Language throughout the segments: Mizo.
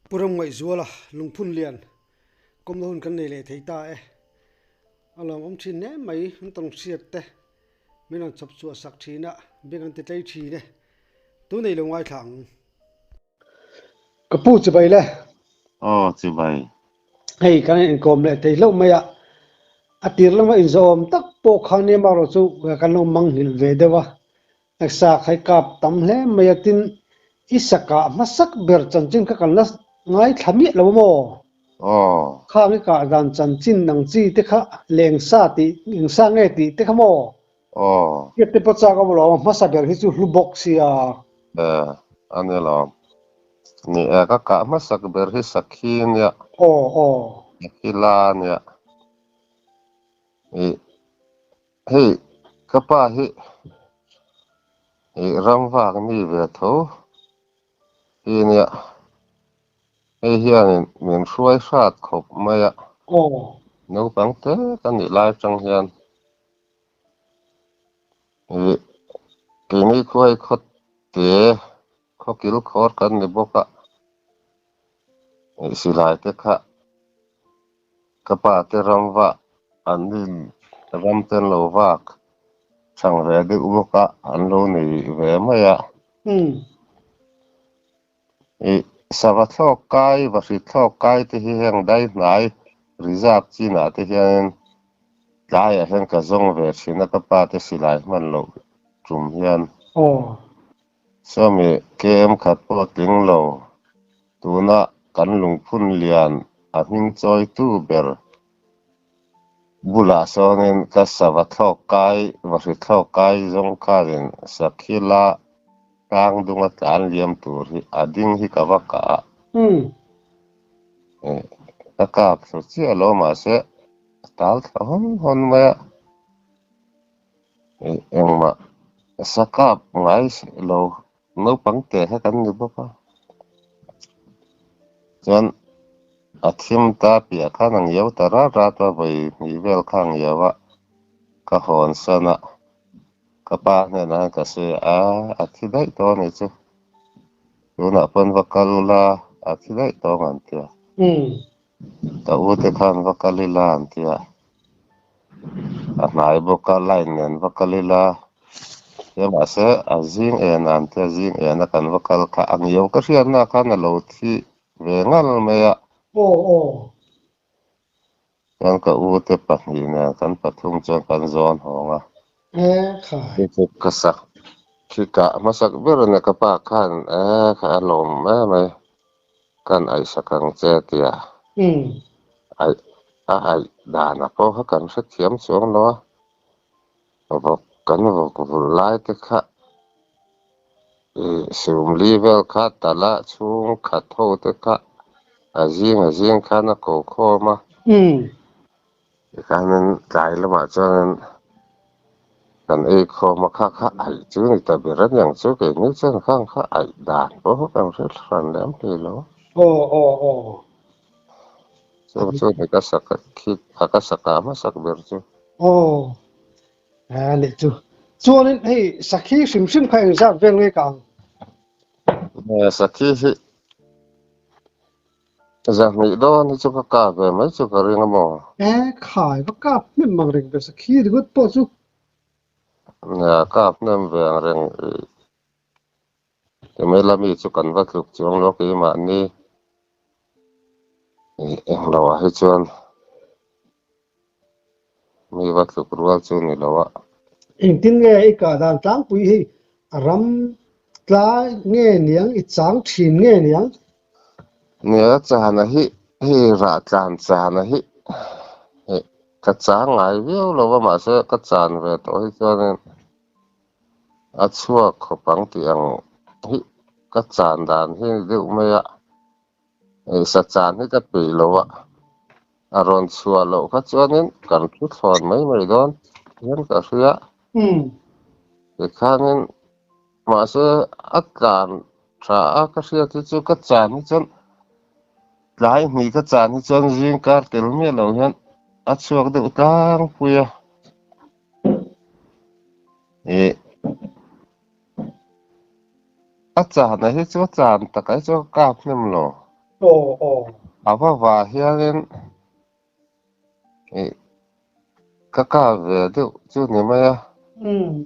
Pu Ramngaihzuala lungphun lian kawmna hun kan nei leh thei ta e. A lawmawm thin hle mai an tawng hriat te min rawn chhawp chhuah sak thin a, beng an ti tlei thin e. Tu nei lo ngaithla ang. Ka pu chibai le. Aw chibai. Hei kan inkawm leh thei hlauh mai a, a tir lama inzawm tak pawh khan emarawh chu kan lo mangnghilh ve deuh a, Sa khai kap tam hle mai a, tin i sakah hmasak ber chanchin kha kan la ngaithla miah lo maw? Aw. Khang i kah dan chanchin ang chi te kha leng sa tih eng sa nge tih te kha maw? Aw. Hriat te pawh chak a awm lo a, hmasa ber hi chu hlu bawk sia. E, a ni lo. Ni e, ka kah hmasak ber hi sakhi nia. Aw, aw. Sakhi la nia. I Hei ka pa hi ih ram vak mi ve tho hi nia hei hianin min hruai hrat khawp mai a naupang te ka nih lai atang hian ih keini khuai khaw te khaw kil khawr kan ni bawk a ih silai te kha. Ka pa te ram vah an in ram te an lo vak chang ve deuh bawk a, an lo nei ve mai a. Ih sava thlawk kai, vahrit thlawk kai te hi heng dai hnai reserve chinah te hianin tlaiah hian ka zawng ve thin a, ka pa te silai hman loh tum hian. Sawmi KM khat pawh tling lo. Tuna kan lungphun lian a hming chawitu ber bulah sawnin ka sava thlawk kai, vahri thlawk kai zawng khanin Sakhila tlang dunga tlan liam tur hi a ding hi ka va kah a. Ka kap thlu chiah lo mahse a tal thla hawn hawn mai a. Engmah sakap ngai lo naupang teh kha kan ni bawk a. Chuan a thim ta piah khan a ngiau ta rat rat a, vawi hnih vel kha a ngiau a, ka hawn san a, ka pa hnenah hian ka sawi a, a thi daih tawh a nih chu, tunah pawn va kal ula a thi daih tawh ang an ti a. Ka u te khan va kal ila an ti a, a hnai bawk a line nen va kal ila tia mahse a zing en an tia zing en a kan va kal kha a ngiau ka hriatna khan a lo thi ve ngal mai a. Aw aw. Chuan ka u te pahnih nen kan pathum chuan kan zawn hawng a. E khai. Ka sak khi kah hmasak ber a nia ka pa khan e kha a lawm mai mai. Kan aihsak ang che tia aih a aih danah pawh kha kan hrethiam chuang lo a, vawk kan vawk vulh lai te kha ih sumli vel kha tala chhung khat ho te kha a zing a zing khan a ko khawm a. Tikhanin tlai lamah chuanin kan ei khawm a, kha kha aih chu ni ta ber a niang chu keini chuan khang kha aih dan pawh kha kan hre hran lem hlei lo. Aw aw aw. Chu chu ni ka sak khi a ka sak ah hmasak ber chu. Aw a nih chu. Chuanin hei sakhi hrim hrim kha engzat vel nge ka ang? Sakhi hi Zahnih dawn hi chu ka kap ve mai chu ka ring a maw? E khai, va kap hnem ang reng ve sakhi ringawt pawh chu. Nia, kap hnem ve ang reng i timai la mi chu kan va tluk chuang lo keimahni i englo ah hi chuan mi va tluk rual chu ni lo a. Engtin nge i kah dan tlangpui hi a ram tlai nge niang i chang thin nge niang? Nia chana hi hei rah tlan chana hi hei ka chang ngai viau lo va mahse ka chan ve tawh hi chuanin a chhuak khawp ang tih ang hi ka chan dan hi ni deuh mai a. Hei sa chan hi ka peih lo a, a rawn chhuah loh kha chuanin kan thu thlawn mai mai dawn hian ka hria. Tikhanin mahse a tlan tha a ka hriat hi chu ka chan hi chuan tlai hnih ka chan hi chuan zing kar tel miah lo hian a chhuak deuh tlangpui a. Ih. A chan ah hi chu a chan takah hi chuan ka kap hnem lo. Aw aw. A va va hianin ih ka kap ve deuh chu ni mai a. Umm.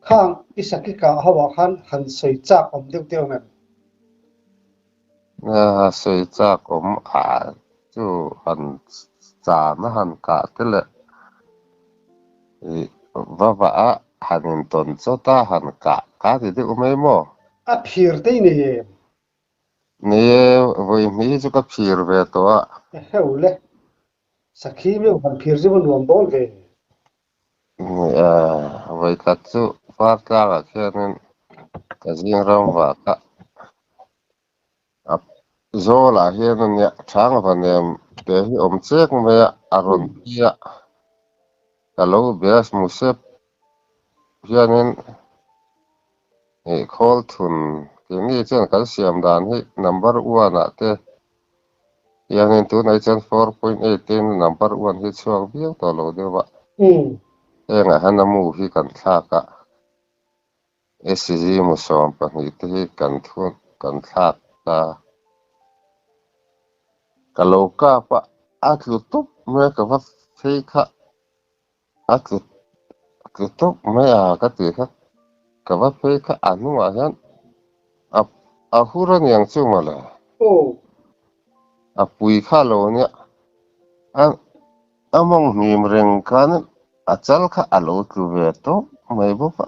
Khang i saki kah ho ah khan han sawi chak awm deuh te awm em? Nia sawi chak awm a chu han chan a han kah te leh ih va va a han intawn chawt a han kah kah ti deuh mai maw? A phir te i nei em? Ni e, vawi hnih hi chu ka phir ve tawh a. Heuh le, sakhi meuh han phir chu va nuam dawn ve. Ni e, vawi khat chu far tlangah khianin ka zing ram vah kha a zawlah hian a nia chhang va nem te hi awm chek mai a, a rawn ti a, ka lo be a hmu sep hianin ih khawl thun keini chuan kan siam dan hi number one ah te hianin tunah hi chuan 4.8 te in number one hi chhuak viau tawh lo deuh a, hengah hian a mu hi kan thlak a. SCG mu 12 te hi kan thu kan thlak ta. Ka lo kap a, a tlu tawp mai a, ka va phei kha a tlu tlu tawp mai a ka ti kha, ka va phei kha a hnungah hian a a hur aniang chu mawle. Aw. A pui kha lo nia, a A mawng hnim reng khan a chal kha a lo tlu ve tawp mai bawk a.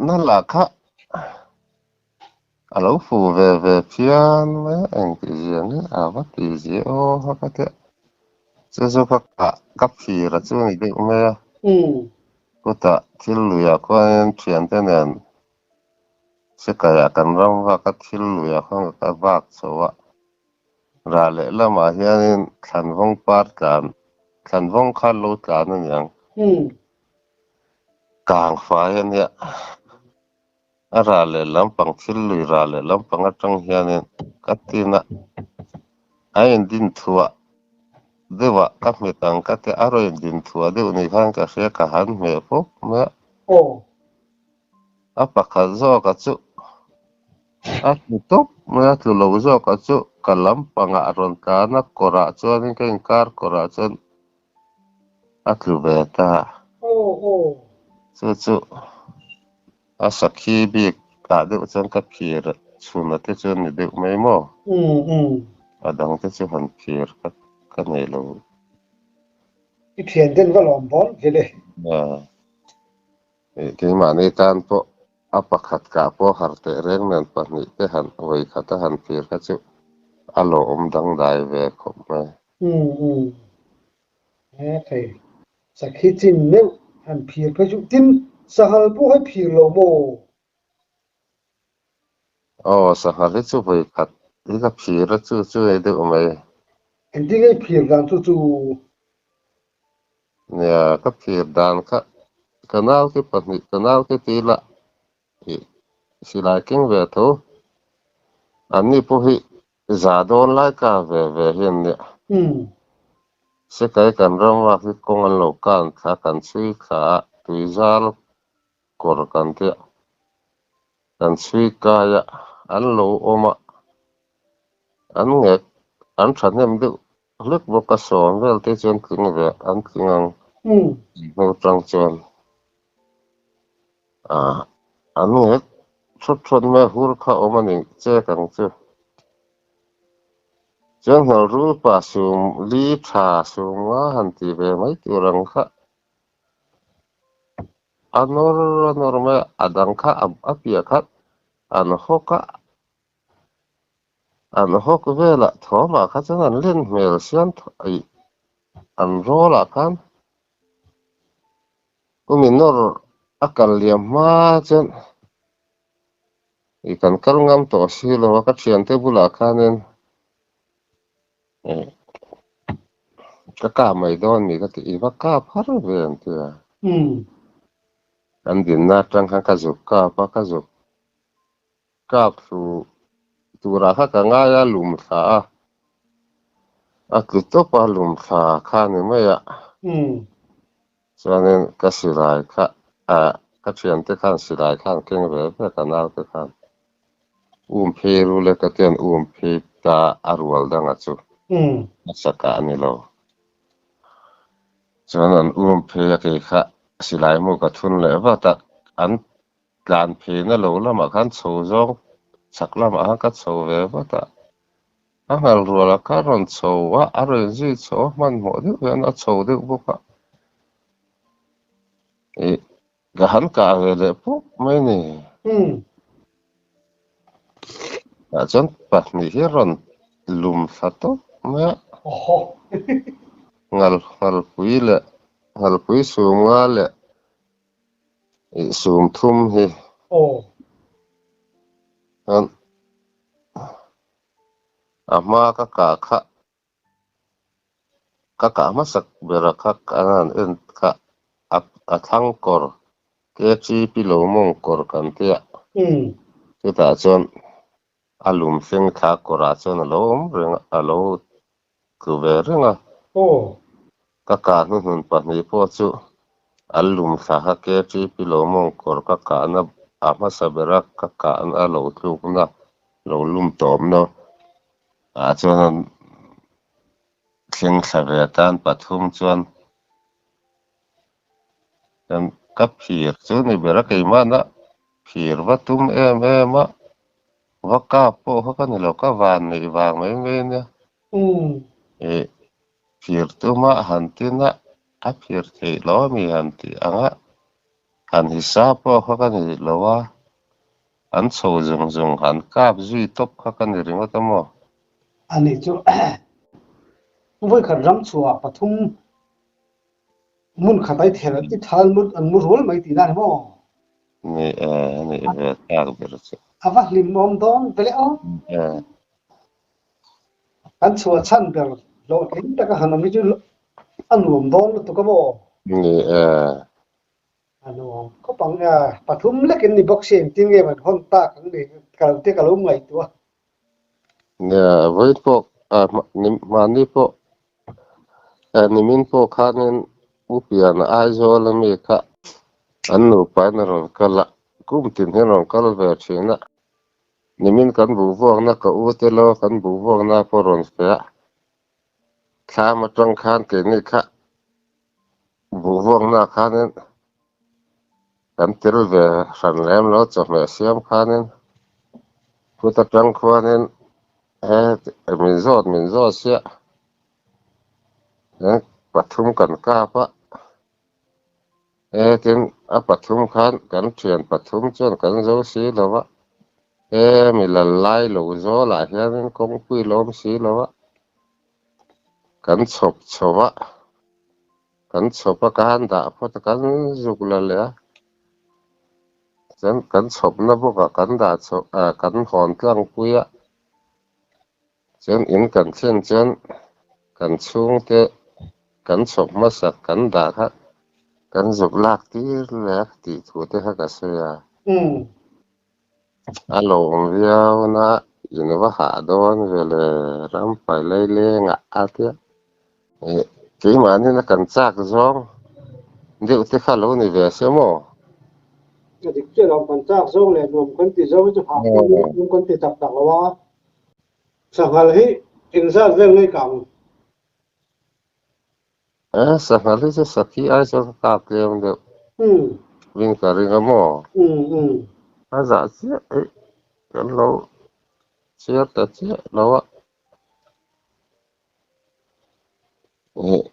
Na lah kha a lo fu ve ve phian mai a, engtih zia nge a va ti zia aw ha ka ti a. Chu chu ka kah ka phir a chu ni deuh mai a. Chutah thil luiah khuanin thiante nen Sikaiah kan ram vak a, thil luiah khuan ka vak chho a. Rah leh lamah hianin thlanvawng par tlan, thlanvawng kha lo tlan a niang. Kang fai a nia. A rah leh lampang thil lui rah leh lampang atang hianin ka tin a, a indin thuah deuhah ka hmet ang ka ti a, a rawn indin thuah deuh ni khan ka hria ka han hmeh fawp mai a. A pakhat zawka chu a tlu tawp mai a, tlu lo zawka chu ka lampangah a rawn tlan a, kawrah chuanin ka inkar kawrah chuan a tlu ve ta. Chu chu a sakhi bik ah deuh chuan ka phir chhuna te chu a ni deuh mai maw? A dang te chu han phir ka nei lo. I thian den va lawm bawn vele. Keimahni tan pawh a pakhat kah pawh har teh reng nen pahnih te han vawi khat a han phir kha chu a lawm dangdai ve khawp mai. Umm umm he thei sakhi chin meuh han phir phei chu tin sanghal pawh hi phir lo maw? Aw sanghal hi chu vawi khat hi ka phir a chu chu ei deuh mai. Engtin nge i phir dan chu chu? Nia, ka phir dan kha ka naute pahnih ka naute ti ila ih silai keng ve tho. Anni pawh hi za dawn lai ka ve ve hi an nia. Sekai kan ram vak hi kawng an lo kan thla kan chhui thla a, tuizal kawr kan tia kan chhui kai a, an lo awm a, an ngek an thahnem deuh hlek bawk a sawm vel te chuan tling ve an tling ang hnu tang chuan ah an ngek thawt thawt mai a hur kha awm a ni chek ang chu chuan hnawlrul pa sum li tha sum nga han ti ve mai tur ang kha a nawr a nawr mai a a dang kha a piah khat an hawk a. An hawk velah thawmah kha chuan an len hmel siam ih an rawlah khan umi nawr a kal liam hma chuan ih kan kal ngam tawh si lo a ka thiante bulah khanin ih ka kap mai dawn ni ka ti i va kap har ve an ti a. Kan dinna atang khan ka zuk kap a ka zuk Kap thu turah kha ka ngai a, lum thla a, a tlu tawp a, lum thla kha ni mai a. Chuanin ka silai kha, ah ka thiante khan silai khan keng ve ve ka naute khan. Um phei rul e ka tian um phei ta a rual danga chu a kah a ni lo. Chuan an um phei a kei kha silai mu ka thun leh vat a, an tlan pheina lo lamah khan chho zawng chhak lamah khan ka chho ve vat a. A ngal rualah kha a rawn chho a, a rawn zui chho a, hmanhmawh deuh hian a chho deuh bawk a. Ih, ka han kah ve leh pawp mai a ni. Tah chuan pahnih hi a rawn lum thla tawp mai a. Ngal ngalpui leh ngalpui sum nga leh ih sum thum hi. A hma ka kah kha ka kah hmasak ber a kha an han en kha a thlang kawr KTP lo mawng kawr kan tia chutah chuan a lum thleng thla kawrah chuan a lo awm reng a a lo tlu ve reng a. Ka kah hnuhnun pahnih pawh chu an lum thla kha KTP lo mawng kawr ka kahna a hmasa bera ka kahna a lo tlukna lo lum tawpna ah chuan an thleng thla ve atan pathum chuan ka phir chu ni ber a keimahna phir va tum em em a va kap pawh kha ka ni lo ka van neih vang mai mai a nia ih phir tuma han tin a a phir theih lo ami han tih ang a han hisap pawh kha ka ni lo a an chho zung zung han kap zui tawp kha ka ni ringawt a maw? A nih chu vawikhat ram chhuah pathum hmun khat ai ther i thal an mu rual mai tihna a ni maw? Ni e, a nih ve tak ber chu. A va hlim awm dawn ve le aw. Kan chhuah chhan ber hlawhtling taka han awm hi chu a nuam dawn lutuk a maw? Ni e. A nuam khawp ang e, pathum lekin ni bawk si engtin nge man hawn tak ang ni ka lo te ka lo ngaihtuah. Nia, vawiin pawh mahni pawh nimin pawh khanin U Piana Aizawl ami kha an nupa in a rawn kal a, kum tin hian a rawn kal ve thin a, nimin kan buhvuakna ka u te lo kan buhvuakna pawh a rawn fe a, thlam atang khan keini kha Buhvuakna khanin kan tel ve hran lem lo chawhmeh siam khanin phut atang khuanin he min zawt min zawt siah eng pathum kan kap a he tin a pathum khan kan thian pathum chuan kan zo si lo a he mi lal lai lo zawlah hianin kawngpui lawm si lo a. Kan chhawp chho a, kan chhawp a ka han dah phawt a, kan zuk la leh a, chuan kan chhawpna bawkah kan dah chho ah kan hawn tlangpui a, chuan in kan thlen chuan kan chhungte kan chhawp hmasak kan dah kha kan zuk lak tir leh a tih thu te kha ka sawi a. A lawm viau na in va hah dawn ve le ram fai lai leng ah a tia. Ih keimahni na kan chak zawng deuh te kha lo ni ve se maw? A dik chiah lo, kan chak zawng leh nuam kan ti zawng hi chu hah pawh nuam kan ti tak tak lo a. Sanghal hi engzat vel ngei kang? E sanghal hi chu sakhi ai chuan ka kap tlem deuh. Ring ka ring a maw? A zah chiah eih kan lo chhiar ta chiah lo a. Ih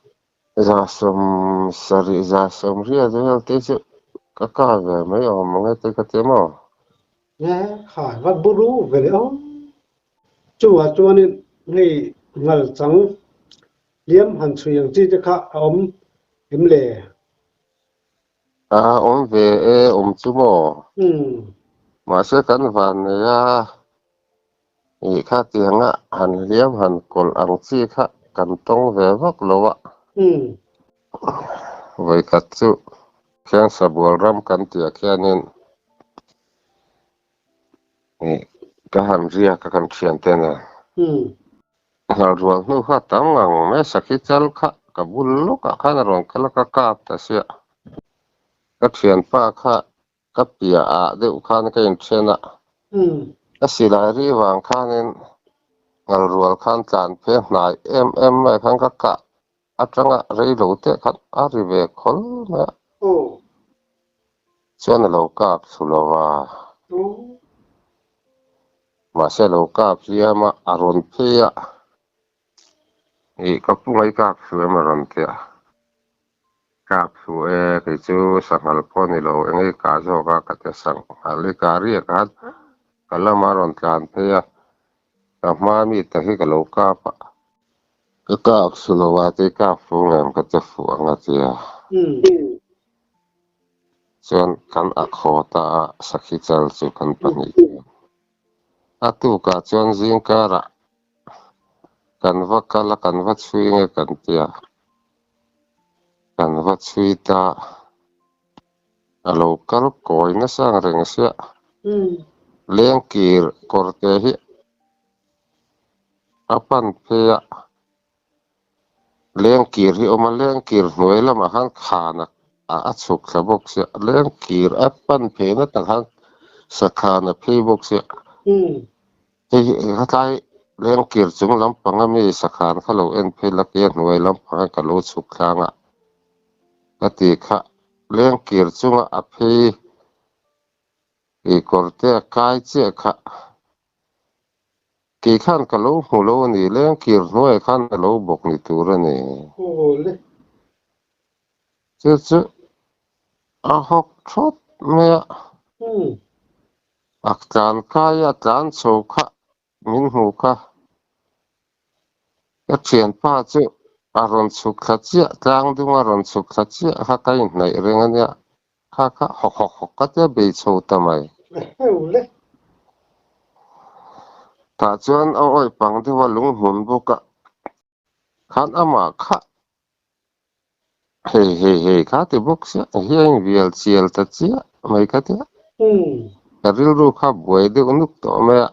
za sawm sarih za sawm riat vel te chu ka kap ve mai awm ang e te ka ti a maw? E khai va buru ve leh aw. Chungah chuanin hei ngal chang Hliam han chhui ang chi te kha a awm em le? A awm ve e, awm chu maw? Mahse kan van nei a, ih kha tianga han hliam han kawlh ang chi kha kan tawng ve vak lo a. Vawikhat chu Khiangsabual ram kan tih ah khianin ih ka han riak a kan thiante nen. Nghal rual hnu kha tam ngang mai sakhi chal kha ka bul lawkah khan a rawn kal a ka kap ta sia. Ka thianpa kha ka piahah deuh khan ka inthen a. Ka silai ri vang khanin ngal rual khan tlan phei a hnai em em mai khan ka kah atanga rei lo te khan a ri ve khawl mai a. Chuan a lo kap thlu lo a. Mahse a lo kap hliam a, a rawn phei a. Ih ka pu ngai kap thlu em a rawn ti a. Kap thlu e, kei chu sanghal pawh a ni lo, eng nge kah zawk a ka ti a, sanghal hi ka riak a, ka lamah a rawn tlan phei a, ka hma mi tak hi ka lo kap a. Ka kap thlu lo a ti kap fu ngem ka ti fuh ang a ti a. Chuan kan a khaw ta a, sakhi chal chu kan pahnih chuan. A tukah chuan zingkarah kan va kal a, kan va chhui nge kan ti a. Kan va chhui ta a lo kal kawi nasa ang reng sia. Lengkir kawrte hi a pan phei a, lengkir hi a awm a, lengkir hnuai lamah khan khan a chhuk thla bawk sia, lengkir a pan phei na tak khan sakhan a phei bawk sia. Hei hi khatlai lengkir chung lampang a mi sakhan kha lo en phei la kei a hnuai lampang a ka lo chhuk thlang a ka ti kha lengkir chunga a phei ih kawr te a kai chiah kha kei khan ka lo hmu lo a ni lengkir hnuaiah khan a lo bawk ni tur a ni. Chu chu a hawk thawt mai a. A tlan kai a tlan chho kha min hmu kha. Ka thianpa chu a rawn chhuk thla chiah, tlang dung a rawn chhuk thla chiah kha ka inhnaih reng a nia. Kha kha hawk hawk hawk ka tia bei chho ta mai. Tah chuan a awih pang deuh a lunghmun bawk a. Khan amah kha hei hei hei kha ti bawk sia hi a invial chial ta chiah mai ka tia. Ka rilru kha buai deuh nuk tawh mai a,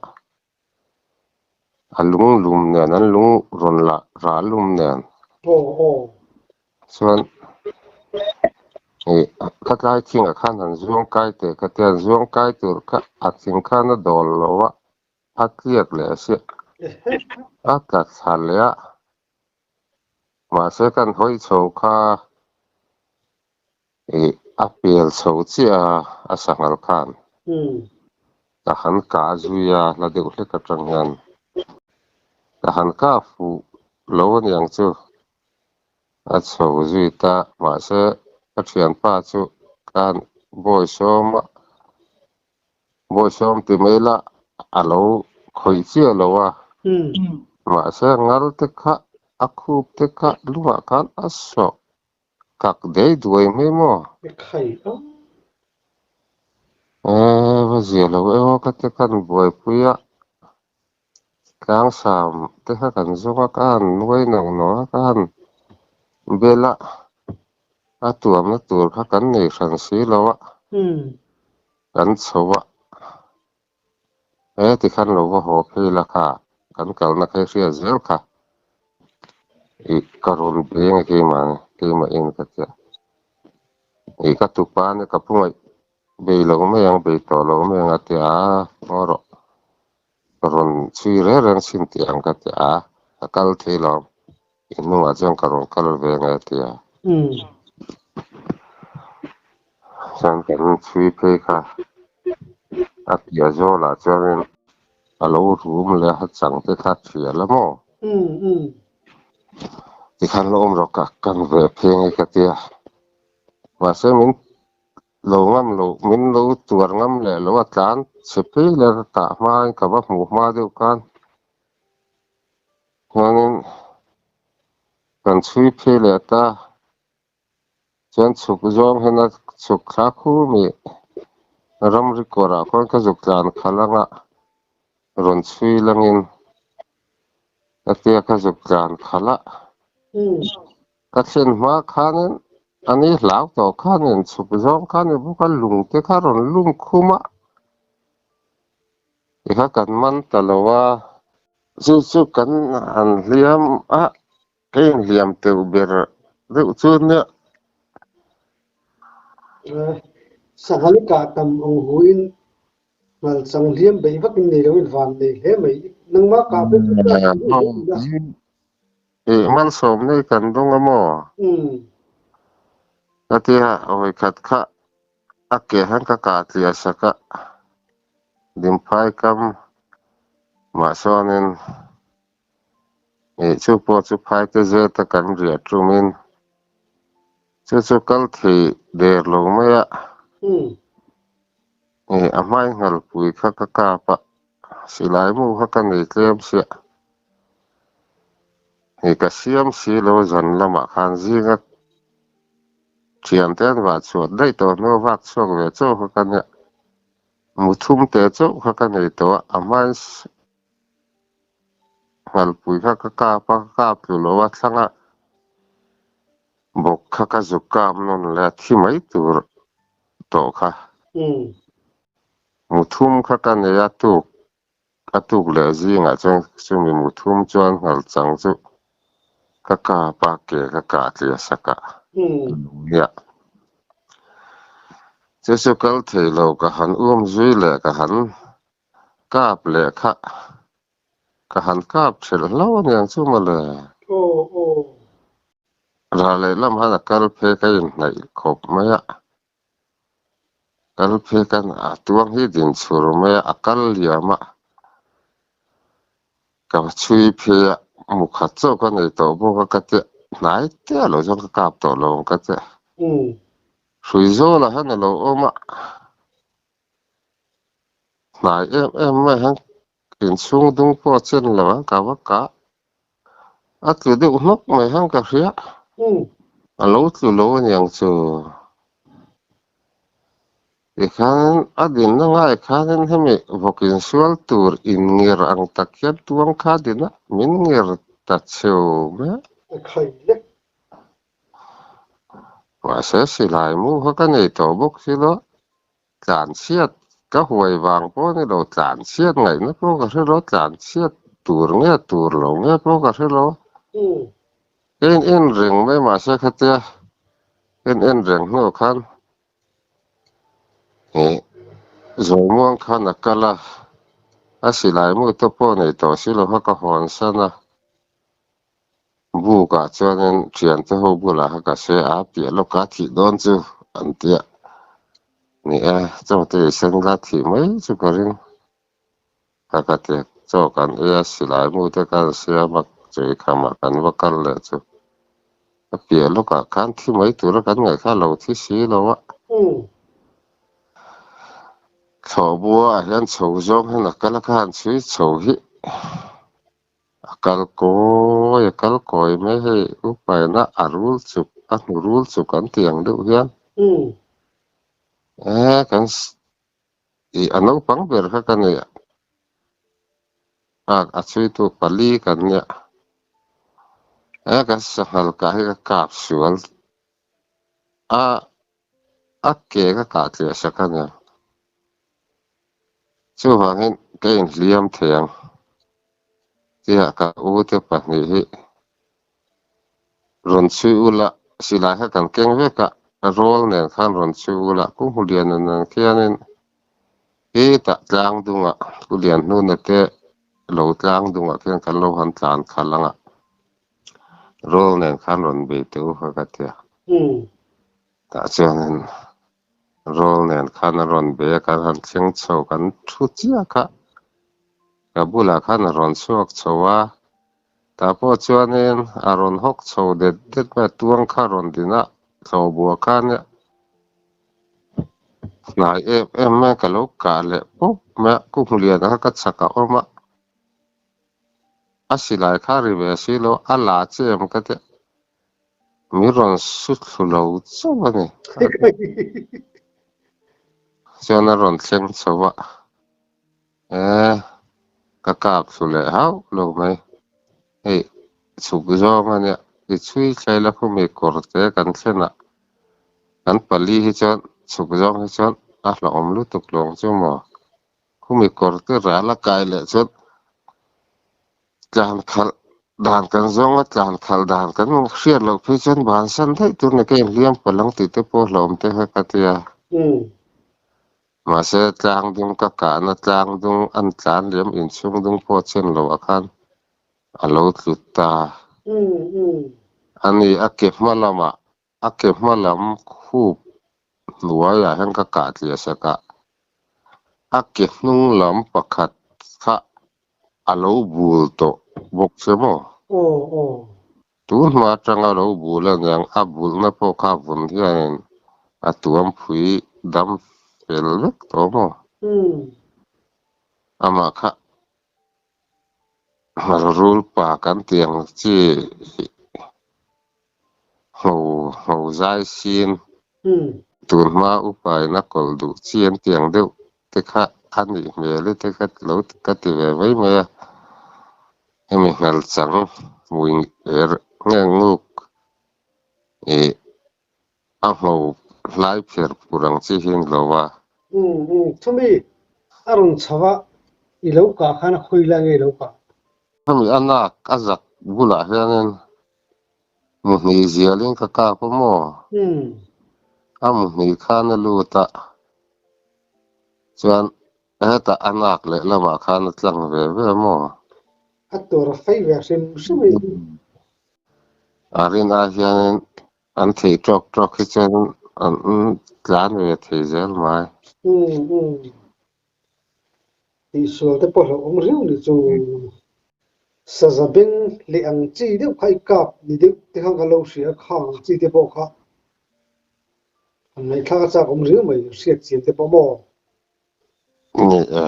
a lung lum nen an lung rawn lah ral lum nen chuan ih khatlai thingah khan han zuang kai teh ka tia, zuang kai tur kha a thing khan a dawl lo a. A tliak leh a siah a tla thla leh a, mahse kan hawi chho kha ih a pel chho chiah a, a sanghal khan ka han kah zui a, hla deuh hlek atang hian ka han kah fuh lo a niang chu a chho zui ta, mahse ka thianpa chu khan bawi sawm a. Bawisawm ti mai la a lo khawih chiah lo a, mahse ngal te kha a khup te kha lungah khan a sawh kak dei duai mai maw? E va zia lo e aw ka te khan buaipui a, tlangsam te kha kan zawng a, ka han nuai nauh nauh a, ka han bel a, a tuamna tur kha kan nei hran si lo a. Kan chho a, he tikhan lo va haw phei la kha, kan kalna kha i hriat zel kha. Ih ka rawn beng e keimah ni, keimah in ka tia. Ih ka tupa nia ka pu ngaih bei lo mai ang, bei tawh lo mai ang a tia a, ngaw rawh. Ka rawn chhui reng reng chhin tih ang ka tia a, ka kal thei lo. I hnungah chuan ka rawn kal ve nge a tia. Chuan kan chhui phei kha a piah zawlah chuanin a lo rum leh a chang te kha thial a maw? Tikhan la awm rawh ka kan ve phei nge ka tia. Mahse min lo ngam lo, min lo tuar ngam leh lo a tlan chhe phei leh ka kah hmain ka va hmuh hma deuh khan Chuanin kan chhui phei leh ta, chuan chhuk zawng hian a chhuk thla khum ih ramri kawrah khawn ka zuk tlan khalh anga rawn chhui langin ka tia ka zuk tlan khalh a. Ka thlen hma khanin a ni hlau tawh khanin chhuk zawng khan i bawk a lung te kha rawn lum khum a, ti kha kan man ta lo a. Chu chu kan han hliam a, ka inhliam teuh ber deuh chu nia. Sanghal kah tam ang huin Ngal chang hliam beih vak in nei lo in van nei hle mai. Nangmah kah pawh chu class in duh hle tih a. Ih malsawm nei kan dawng a maw? Ka tia vawikhat kha a ke han ka kah tliah sak a, Dimphai kam mah sawnin ih chu pawh chu phaite zeta kan riah tumin chu chu kal thei der lo mai a, ih a hmai nghalpui kha ka kap a, silai mu kha ka nei tlem siah. Ih ka siam si lo zan lamah khan zinga Thiante an vah chhuah daih tawh hnu a vak chhuak ve chauh kha ka nia. Mu thum te chauh kha ka nei tawh a, a hmain nghalpui kha ka kap a, ka kap tlu lo a, thlanga bawk kha ka zuk kap nawn leh a, thi mai tur tawh kha. Mu thum kha ka nei a, tuk a tuk leh zingah chuan chumi mu thum chuan nghal chang chu ka kap a, ke ka kah tliah sak a, ka lo nia. Chu chu kal thei lo ka han um zui leh ka han kap leh kha ka han kap thelh hlo aniang chu mawle. Ral lehlam han a kal phei ka inhnaih khawp mai a. Kal phei kan a tuang hi din chhur mai a, a kal liam a, ka chhui phei a, mu khat chauh ka nei tawh bawk a ka ti hnai te a lo chuan ka kap tawh lo ang ka ti. Hrui zawlah hian a lo awm a, hnai em em mai hian inchhung dung pawh a chen lo ang ka va kah. A tlu deuh hnawk mai hian ka hria. A lo tlu lo aniang chu. Tikhan a dinna ngai khanin hemi vawk insual tur inngir ang tak hian tuang kha din a, min ngir ta cheu mai a. A khai lek. Mahse silai mu kha ka nei tawh bawk si lo. Tlanchhiat ka huai vang pawh a ni lo, tlanchhiat ngaihna pawh ka hre lo, tlanchhiat tur nge tur lo nge pawh ka hre lo. Ka in en reng mai mahse khatia ka in en reng hnuah khan ih Zawimuang khan a kal a, a silai mu te pawh nei tawh si lo kha ka hawn san a. Bukah chuanin thiante ho bulah kha ka hre a, piah lawka thih dawn chu an tia. Ni e, chaw te i sen la thih mai chu ka ring. Ka ka ti, chaw kan ei a, silai mu te kan siam a, chei khamah kan va kal leh chu. A piah lawkah khan thi mai tura kan ngaih kha a lo thi si lo a. Thlawhbua ah hian chho zawng hian a kal a, ka han chhui chho hi. A kal kawi a kal kawi mai hei upaina a rul chuk a hnu rul chuk an tih ang deuh hian e kan ih a naupang ber kha ka nei a a chhuitu pali kan nia e kan sanghal kah hi ka kap sual a a ke ka kah tliah sak a nia chuvangin ka inhliam thei ang tia ka u te pahnih hi rawn chhui ula silai kha kan keng vek a rawl nen khan rawn chhui ula Pu Hmuliana nen khianin hetah tlang dungah Pu Lianhnuna te lo tlang dungah khian kan lo han tlan khalh ang a rawl nen khan rawn bei teh u kha ka tia tah chuanin Rawl nen khan a rawn bei a, kan han thleng chho kan thu chiah kha. Ka bulah khan a rawn chhuak chho a, tah pawh chuanin a rawn hawk chho det det mai a, tuang kha a rawn din a, thlawh buah khan hnai em em mai a, ka lo kah leh pawp mai a, Ku Hmuliana kha ka chhak a awm a, a silai kha a ri ve si lo, a la che em ka ti a. Mi rawn su thlu lo chauh a ni. Chuan a rawn thleng chho a, e ka kap thlu leh hauh lo mai. Hei chhuk zawng a nia, i chhui thlai la khumi kawr te kan thlen a, kan pali hi chuan chhuk zawng hi chuan a hlauhawm lutuk lawng chu maw. Khumi kawr te ral a kai leh chuan Tlan khalh dan kan zawng a, tlan khalh dan kan hriat loh phei chuan bansan daih tur ni ka inhliam palh ang tih te pawh hlauhawm te kha ka ti a. Mahse tlang dung ka kahna tlang dung an tlan liam inchhung dung pawh chen lo ah khan a lo tlu ta. Ani a ke hma lamah a ke hma lam khup hnuaiah hian ka kah tliah sak a, a ke hnung lam pakhat kha a lo bul tawh bawk che maw? Tun hma atanga lo bul a niang, a bulna pawh kha vun hianin a tuam phui dam fel vek tawh maw? Amah kha rul pa kan tih ang chi ho ho zai sin tun hma upa in a kawlh duh chi an tih ang deuh te kha a nih hmel i te kha lo ka ti ve mai mai a, hemi hngal chang hmui er nge nguk ih a ngho hlai pher phur ang chi hi a ni lo a. Umm umm chumi a rawn chho a i lo kah khan a khawi lai nge i lo kah? Chumi a nak a zak bulah hianin Muhni zialin ka kap a maw? A muhni khan a lut a, chuan hetah a nak leh lamah khan a tlang ve ve a maw? A tur a fei ve hrim hrim in. A rinah hianin an thei tawk tawk hi chuan an tlan ve thei zel mai. Tihsual te pawh hlauhawm riau ni chu. Saza beng leh ang chi deuh kha i kap ni deuh te khan ka lo hria a, khang ang chi te pawh kha han ngaihthlak a chak awm riau mai, hriat chian te pawh maw? Ni e,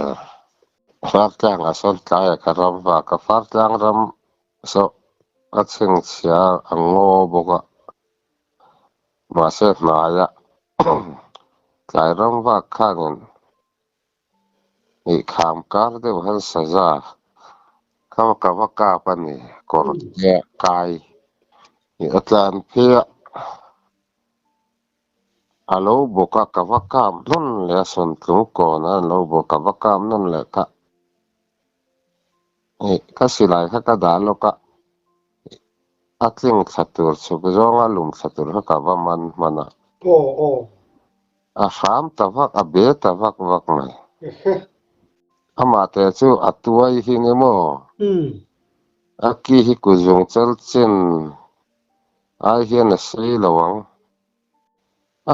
Fartlang ah sawn tlaiah ka ram vak a, Fartlang ram saw a chhengchhia a ngaw bawk a, mahse hnaia tlai ram vak khanin Ih kham kar deuh hian saza kha ka va kap a ni, kawr te a kai ih a tlan phei a, a lo bawk a ka va kap nawn leh a sawntlung kawn a an lo bawk ka va kap nawn leh kha ih ka silai kha ka dah lawk a, a tling thla tur chhuk zawnga lum thla tur kha ka va man hman a. A hram ta vak, a be ta vak vak mai. Amah te chu a tuai hi nge maw? A ki hi kuzung chal chen ai hian a sei lo ang.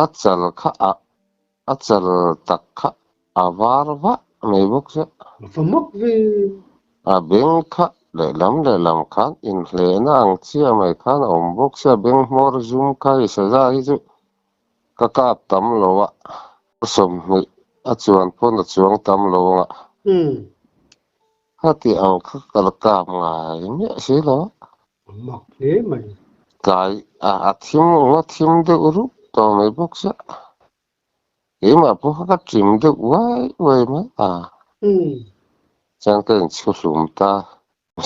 A chal kha a, a chal tak kha a var vah mai bawk che. Va mak ve. A beng kha lehlam lehlam khan inhlehna ang chiah mai khan a awm bawk sia, beng hmawr zum kha i saza hi chu Ka kap tam lo a, 20 a chuan pawn a chuang tam lo ang a. Khati ang kha ka la kap ngai miah si lo a. Mak hle mai. Tlai a a thim nga thim deuh rup tawh mai bawk sia. Keimah pawh kha ka ṭim deuh uai uai mai a. Chuan ka inchhu hlum ta.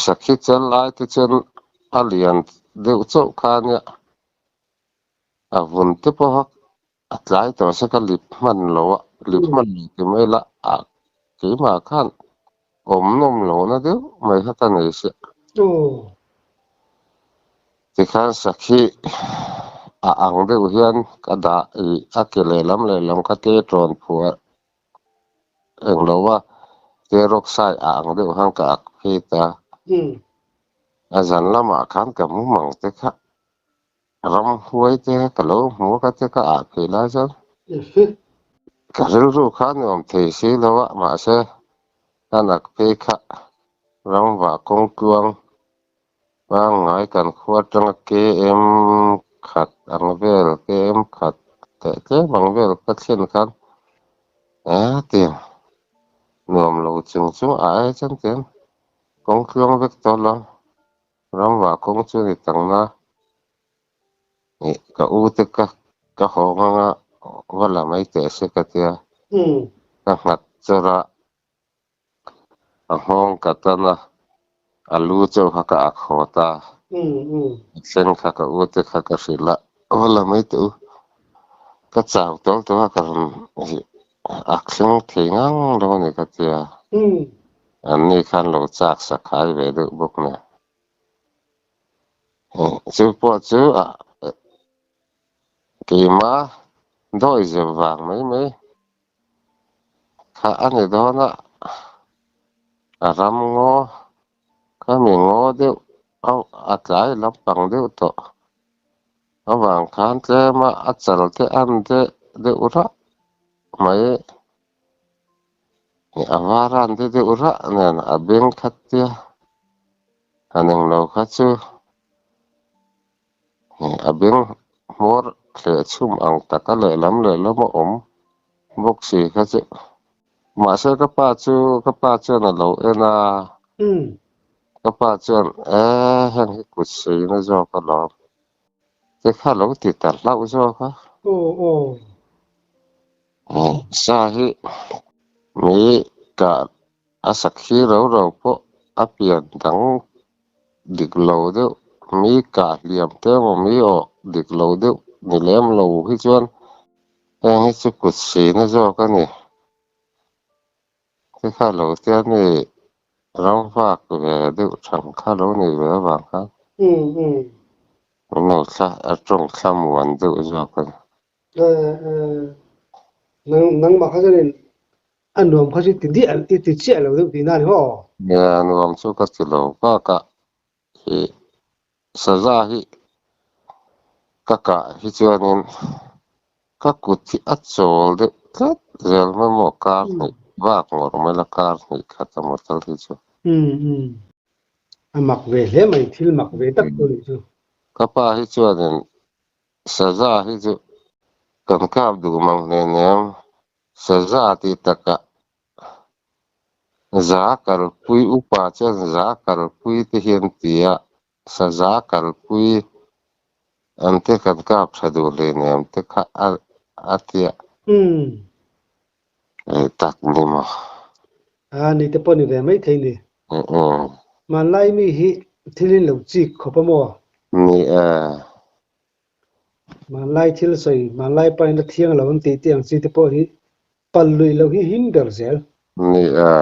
Sakhi chal lai te chuan a lian deuh chauh kha nia. A vun te pawha a tlai tawh se ka lip hman lo a, lip hman lo ti mai la a keimah khan awm nawm lohna deuh mai kha ka nei sia. Tikhan sakhi a ang deuh hian ka dah ih a ke lehlam lehlam kha te tawn phuah eng lo a, te rawk sai a ang deuh khan ka ak phei ta. A zan lamah khan ka mu mang te kha. Ramhuai te ka lo hmu a ka te ka ah phei lai chuan ka rilru kha a nuam thei si lo a, mahse ka nak phei kha ramvah kawng tluang pangngai kan khua atanga KM khat ang vel KM khat leh tlem ang vel ka thlen khan eng nuam lo chung chung ah ai chuan tian kawng tluang vek tawh lo. Ramvah kawng chu ni tangna ih ka u te ka ka haw nghang a va la mai teh se ka tia ka nghat chawrh a a nghawng ka tan a a lu chauh kha ka ak haw ta a thleng kha ka u te kha ka hrilh a va la mai teh u ka chau tawl tawh a ka rawn ih ak thleng thei ngang lo a ni ka tia. An ni khan lo chak sakhai ve deuh bawk nen. Chu pawh chu keima dawi zep vang mai mai. Thah a ni dawn a, a ram ngaw kha mi ngaw deuh a tlai lampang deuh tawh avang khan tlema a chal te an de deuh rah mai a var an de deuh rah nen a beng khat tia han englo kha chu A beng hmawr thleh chhum ang taka lehlam lehlam a awm bawk si kha chu. Mahse ka pa chu ka pa chuan a lo en a, ka pa chuan e heng hi kut suina zawk alawm te kha lo ti ta hlauh zawk a. Sa hi mi kah A sakhi ro ro pawh a pian dang dik lo deuh, mi kah hliam te emaw mi awh dik lo deuh ni lem lo hi chuan heng hi chu kut sina zawk a ni. Te kha lo te a ni ram vak ve deuh thang kha lo ni ve avang khan min lo thla a tawng thla muan deuh zawk a ni. Nangmah kha chuanin A nuam kha chu ti diah i ti chiah lo deuh tihna a ni maw? Nia, nuam chu ka ti lo. Bakah hi saza hi ka kah hi chuanin ka kut hi a chawl deuh tlat zel mai maw? Kar hnih bak ngawrh mai la, kar hnih khat a maw tal hi chu. Umm umm. A mak ve hle mai, thil mak ve tak chu a nih chu. Ka pa hi chuanin saza hi chu kan kap duh mang hnen em? Saza tih takah za kalpui upa chuan za kalpui te hian ti a, saza kalpui an te kan kap tha duh hleinem te kha a ti a. Ei tak ni maw? A ni te pawh ni ve maithei ni. Hmanlai mi hi thil in lo chik khawp a maw? Ni e. Hmanlai thil sawi, hmanlai pain a thiang lo an tih tih ang chi te pawh hi pal lui lo hi him ber zel. Ni e.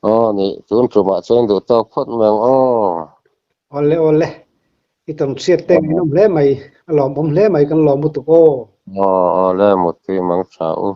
Aw ni, tun tumah chuan duh tawk phawt mai ang aw. Awle awle, i tam chhiat te ngaihnawm hle mai, a lawmawm hle mai kan lawm lutuk aw. Aw awle, mutui mang tha u.